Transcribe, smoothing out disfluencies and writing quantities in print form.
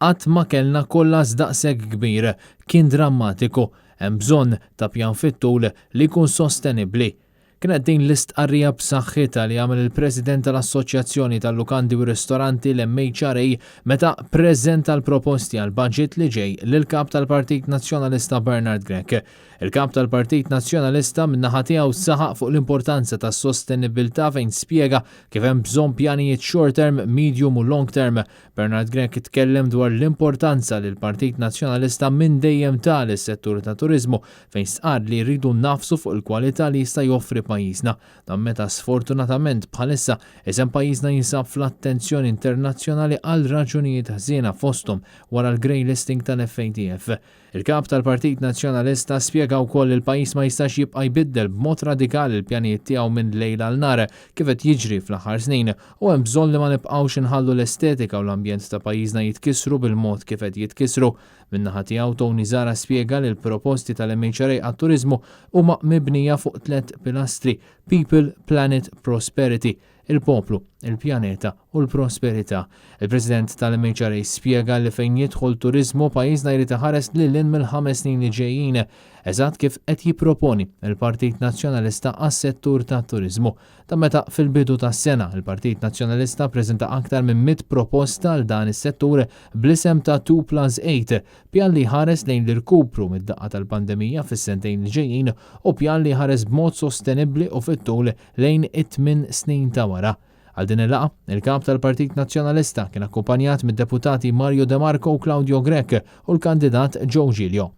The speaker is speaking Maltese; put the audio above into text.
Qatt ma kellna kollass daqshekk kbir. Kien drammatiku. Hemm bżonn ta' pjan fit-tul li jkun sostenibbli. Kienet din l-istqarrija b'saħħitha li għamel il-President tal-Assoċjazzjoni tal-Lukandi u Ristoranti l-MHRA meta ppreżenta l-proposti għall-budget li ġej lill-Kap tal-Partit Nazzjonalista Bernard Grech. Il-Kap tal-Partit Nazzjonalista min-naħa tiegħu saħaq fuq l-importanza tas-sostenibbiltà fejn spjega kif hemm bżonn pjanijiet short term, medium u long term. Bernard Grech tkellem dwar l-importanza li l-Partit Nazzjonalista minn dejjem ta lis-settur tat-turiżmu fejn stqarr li rridu nagħfsu fuq il-kwalità li jista' joffri pajjiżna. Dan meta sfortunatament bħalissa isem pajjiżna jinsab fl-attenzjoni internazzjonali għal raġunijiet ħżiena fosthom wara l-grey listing tal-FATF. Il-Kap tal-Partit Nazzjonalista spjega wkoll li l-pajjiż ma jistax jibqa' jbiddel b'mod radikali l-pjanijiet tiegħu minn lejl għal nhar kif qed jiġri fl-aħħar snin u hemm bżonn li ma nibqgħux inħallu l-estetika u l-ambjent ta' pajjiżna jitkissru bil-mod kif qed jitkissru. Min-naħa tiegħu Tony Zahra spjega li l-proposti tal-MHRA għat-turiżmu huma mibnija fuq tlett pilastri, People, Planet, Prosperity, il-poplu, il-pjaneta u l-prosperità. Il-President tal-MHRA spjega li fejn jidħol turiżmu pajjiżna jrid iħares lil hinn mill-ħames snin li ġejjin, eżatt kif qed jipproponi l-Partit Nazzjonalista għas-settur tat-turiżmu. Dan meta fil-bidu tas-sena, il-Partit Nazzjonalista ppreżenta aktar minn 100 proposta għal dan is-settur bl-isem ta' 2 plus 8, pjan li jħares lejn l-irkupru mid-daqqa tal-pandemija fis-sentejn li ġejjin u pjan li jħares b'mod sostenibbli u fit-tul lejn it-tmien snin ta' wara. Għal din il-laqgħa, il-Kap tal-Partit Nazzjonalista kien akkumpanjat mid-Deputati Mario De Marco u Claudio Grech u l-kandidat Joe Giglio.